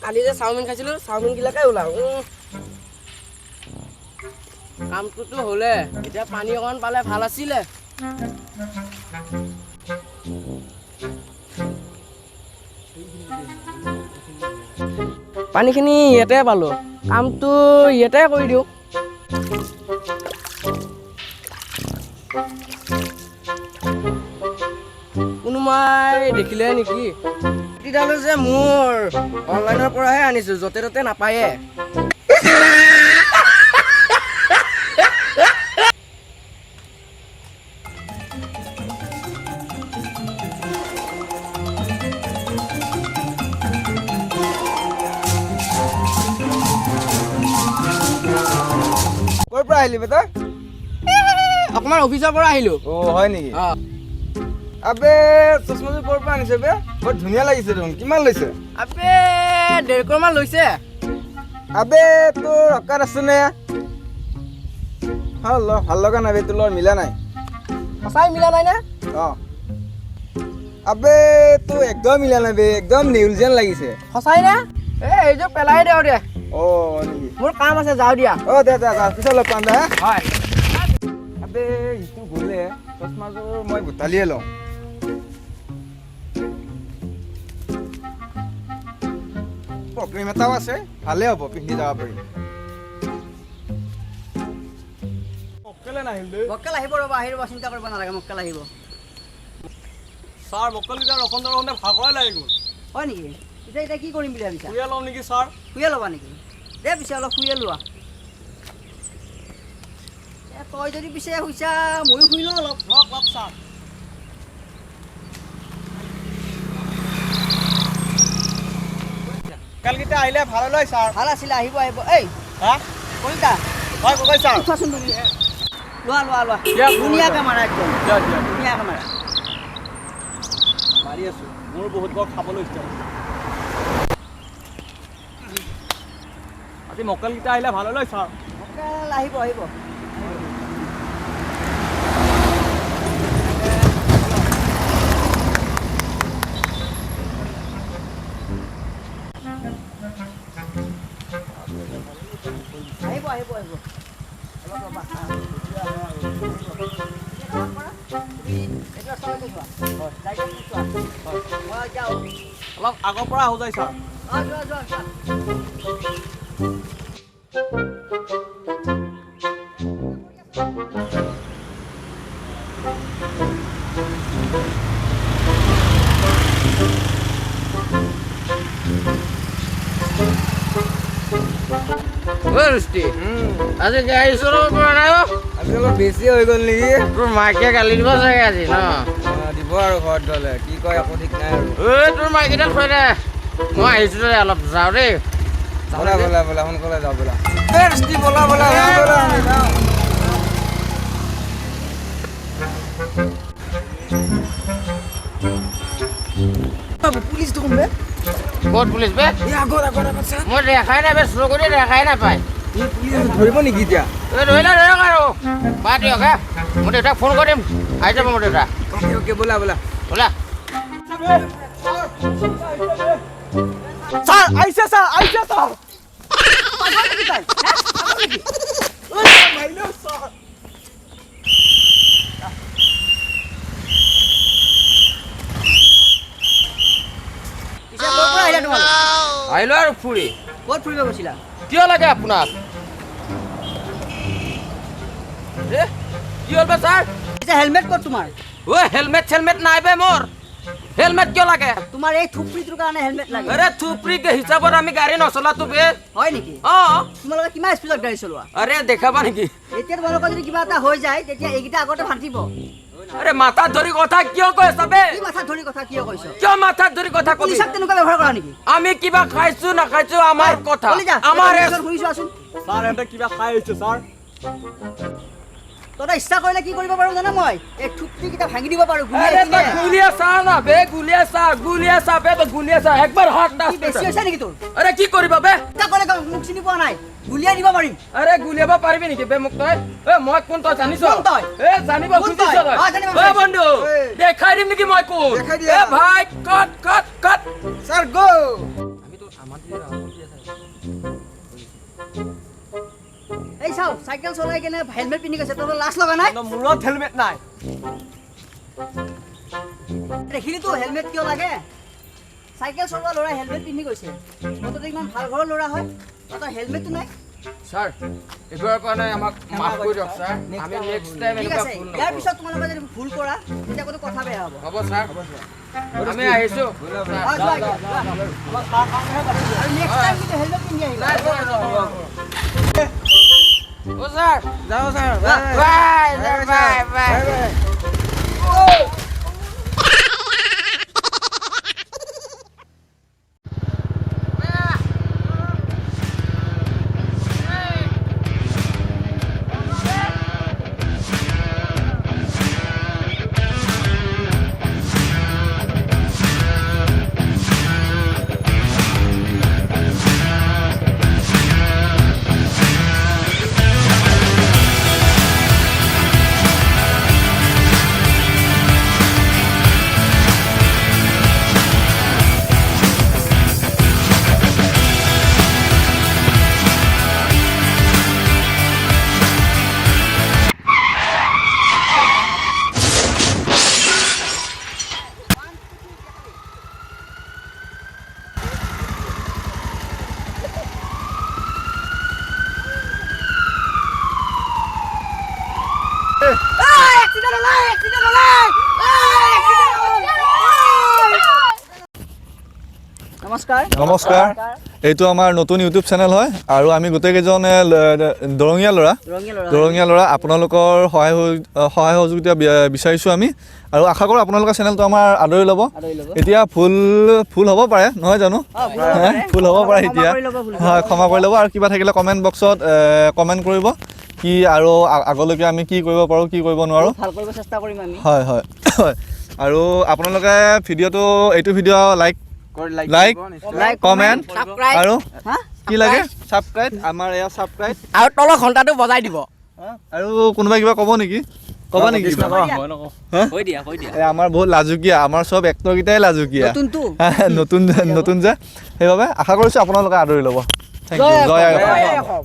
কালি যে চাওমিন খাইছিলোঁ, চাওমিনবিলাকে ওলাওঁ। কামটোতো হ'লে, এতিয়া পানী অকণ পালে ভাল আছিলে। পানীখিনি ইয়াতে পালোঁ, কামটো ইয়াতে কৰি দিওঁ। কোনোবাই দেখিলে নেকি? তেতিয়াহ'লে যে মোৰ অনলাইনৰ পৰাহে আনিছোঁ, য'তে ত'তে নাপায়ে। ক'ৰ পৰা আহিলি বেটা? অকণমান অফিচৰ পৰা আহিলোঁ। অ' হয় নেকি? অঁ। আবে চশমাযোৰ ক'ৰ পৰা আনিছে বে? বৰ ধুনীয়া লাগিছে দেখোন, কিমান লৈছে? আবে 1.5 ক্ৰ'ৰমান লৈছে। আবে তোৰ অকাত আছেনে? ভাল ভাল লগা নাই বে, তোৰ লগত মিলা নাই। সঁচাই মিলা নাই নে? অঁ। আবে তোৰ একদম মিলা নাই বে, একদম নেউল যেন লাগিছে। সঁচাই নে? এই এইযোৰ পেলাই দিওঁ দে। অঁ হয় নেকি? মোৰ কাম আছে, যাওঁ দিয়া। অঁ দে দে, যা, পিছত লগ পাম দে। হয়। আবে ইটো গ'লে চশমাযোৰ মই বুটালিয়ে লওঁ। প্ৰগ্ৰেম এটাও আছে, ভালে হ'ব, পিন্ধি যাব পাৰিম। মক্কেলে নাহিল দেই। মক্কেল আহিব, ৰ'বা, আহি ৰ'বা, চিন্তা কৰিব নালাগে, মক্কেল আহিব। ছাৰ, মক্কেলকেইটা ৰখোঁতে ৰখোঁতে ভাগৰে লাগি গ'ল। হয় নেকি? এতিয়া এতিয়া কি কৰিম বুলি ভাবিছা? শুয়ে লওঁ নেকি ছাৰ? শুয়ে ল'বা নেকি? দে পিছে অলপ শুয়ে লোৱা। এ তই যদি পিছে শুইছা, ময়ো শুই লওঁ অলপ। লওক লওক ছাৰ। মক্কেলকেইটা আহিলে ভাল হ'ল হয় ছাৰ। ভাল আছিলে, আহিব আহিব। এই হা? কলিতা। হয় ককাই ছাৰ। উঠাচোন তুমি। লোৱা লোৱা লোৱা, দিয়া, ধুনীয়াকৈ মাৰা একদম। দিয়া দিয়া, ধুনীয়াকৈ মাৰা। মাৰি আছোঁ, মোৰ বহুত বৰ খাবলৈ ইচ্ছা হৈছে। আজি মক্কেলকেইটা আহিলে ভাল হ'ল হয় ছাৰ। মক্কেল আহিব আহিব। আহিব আহিব আহিব, অলপ ৰ'বা। তুমি এইটো ৰাস্তালৈকে যোৱা, যাই কিনে চোৱা। মই এতিয়া অলপ আগৰ পৰা আহোঁ যায় ছাৰ। অঁ যোৱা যোৱা যোৱা। ৰুষ্টি, আজি গাড়ী চলাব পৰা নাই অ'। আজি অলপ বেছি হৈ গ'ল নেকি? তোৰ মাকে গালি দিব চাগে আজি ন? দিব আৰু, ঘৰত গ'লে কি কয় একো ঠিক নাই আৰু। ঐ তোৰ মাইকীডাল থৈ দে, মই আহিছোঁ দে, অলপ যাওঁ দেই। ব'লা ব'লা ব'লা, সোনকালে যাওঁ ব'লা। এ ৰুষ্টি ব'লা ব'লা, যাওঁ ব'লা, আমি যাওঁ। পুলিচ দেখোন বে। ক'ত পুলিচ বে? এই আগত আগত আগত চা। মই দেখাই নাই বে, চকুৰে দেখাই নাপায়। এই পুলিচ ধৰিব নেকি এতিয়া? এই ধৰিলে ধৰক আৰু, বাদ দিয়ক। হে মই দেউতাক ফোন কৰিম, আহি যাব মোৰ দেউতা। অ'কে অ'কে, ব'লা ব'লা। ব'লা। ছাৰ আহিছে, ছাৰ আহিছে ছাৰ। পাগল নেকি তই? হে? পাগল নেকি? মাৰিলো ছাৰ। পিছে ক'ৰ পৰা আহিলা তোমালোক? আহিলো আৰু ফুৰি। ক'ত ফুৰিব গৈছিলা? কিয় লাগে আপোনাক? এ কি হ'ল বে ছাৰ? পিছে হেলমেট ক'ত তোমাৰ? ঐ হেলমেট চেলমেট নাই বে মোৰ। হেলমেট কিয় লাগে? তোমাৰ এই থুপৰিটোৰ কাৰণে হেলমেট লাগে। আৰে থুপৰি হিচাপত আমি গাড়ী নচলাতো বে। হয় নেকি? অঁ। তোমালোকে কিমান স্পীডত গাড়ী চলোৱা? আৰে দেখাবা নেকি? এতিয়া তোমালোকৰ যদি কিবা এটা হৈ যায় তেতিয়া এইকেইটা আগতে ভান্তিব। আৰে মাথাত ধৰি কথা কিয় কৈ আছা বে? কি মাথাত ধৰি কথা কিয় কৈছ? কিয় মাথাত ধৰি কথা কবি? পুলিচক তেনেকুৱা ব্যৱহাৰ কৰা নেকি? আমি কিবা খাইছো নাখাইছো আমাৰ কথা। কলিতা, আমাৰ এই পুলিচৰ শুনি চোৱাচোন। ছাৰ ইহঁতে কিবা খাই আহিছে ছাৰ। তই ইচ্ছা কৰিলে কি কৰিব পাৰো জানা? মই এই থুপৰিকেইটা ভাঙি দিব পাৰো। আৰে তই গুলিয়া চা না বে, গুলিয়া চা, গুলিয়া চা বে, তই গুলিয়া চা একবাৰ হাত না। কি বেছি হৈছে নেকি তোৰ? আৰে কি কৰিবা বে? ইচ্ছা কৰিলে মোক চিনি পোৱা নাই, গুলিয়াই দিব পাৰিম। আৰে গুলিয়াব পাৰিবি নেকি বে মোক তই? এ মই কোন তই জানিছ? কোন তই? এ জানিব কোন খুজিছ তই? তই? অ, জানিব ঐ খুজিছ। বন্ধু, ঐ। দেখাই দিম নেকি মই কোন? দেখাই দিয়া। এ ভাই, কট কট কট। ছাৰ গো। আমিতো এই চাওঁ, চাইকেল চলাই কেনে হেলমেট পিন্ধি গৈছে, তহঁতৰ লাজ লগা নাই? মূৰত হেলমেট নাই। দেখিলিতো হেলমেট কিয় লাগে? চাইকেল চলোৱা ল'ৰাই হেলমেট পিন্ধি গৈছে। তহঁতৰ ইমান ভাল ঘৰৰ ল'ৰা হয়, তহঁতৰ হেলমেটটো নাই? ছাৰ, এইবাৰৰ কাৰণে আমাক মাফ কৰি দিয়ক ছাৰ। আমি নেক্সট টাইম ঠিক এনেকুৱা আছে, ভুল ইয়াৰ নকৰোঁ। পিছত তোমালোকে যদি ভুল কৰা, তেতিয়া কোনো কথা বেয়া হ'ব। হ'ব ছাৰ, আমি আহিছোঁ। অ, যোৱা এতিয়া, যোৱা। আৰু নেক্সট টাইম কিন্তু হেলমেট পিন্ধি আহিবা। অ' ছাৰ, যাওঁ sir. Bye sir, bye bye. Accident ওলাই, এক্সিডেণ্ট ওলাই, এক্সিডেণ্ট ওলাই। নমস্কাৰ। নমস্কাৰ, এইটো আমাৰ নতুন ইউটিউব চেনেল হয় আৰু আমি গোটেইকেইজনে দৰঙীয়া ল'ৰা। ৰঙীয়া ল'ৰা। দৰঙীয়া ল'ৰা। আপোনালোকৰ সহায় সহযোগিতা বিচাৰিছোঁ আমি আৰু আশা কৰোঁ আপোনালোকৰ চেনেলটো আমাৰ আদৰি ল'ব। আদৰি ল'ব। এতিয়া ভুল হ'ব পাৰে, নহয় জানো? অ, ভুল হ'ব হে? পাৰে। ভুল হ'ব পাৰে। ক্ষমা এতিয়া কৰি ল'ব ভুল। হয়, ক্ষমা কৰি ল'ব আৰু কিবা থাকিলে কমেণ্ট বক্সত কমেণ্ট কৰিব কি আৰু আগলৈকে আমি কি কৰিব পাৰোঁ, কি কৰিব নোৱাৰোঁ। ভাল কৰিব চেষ্টা কৰিম আমি। হয়, আৰু আপোনালোকে ভিডিঅ'টো, এইটো video' like, like, like, comment subscribe আৰু হা? কি লাগে, ছাবস্ক্ৰাইব, আমাৰ এয়া ছাবস্ক্ৰাইব। আৰু তলৰ ঘণ্টাটো বজাই দিব। আৰু কোনোবাই কিবা ক'ব নেকি? ক'বা নেকি কিবা? মই নকওঁ। হা? কৈ দিয়া, কৈ দিয়া। এই আমাৰ বহুত লাজুকীয়া, আমাৰ চব এক্টৰকেইটাই লাজুকীয়া। নতুনটো। নতুন নতুন যে, সেইবাবে আশা কৰিছোঁ আপোনালোকে আদৰি ল'ব। Thank U. জয় আই অসম। জয় অসম।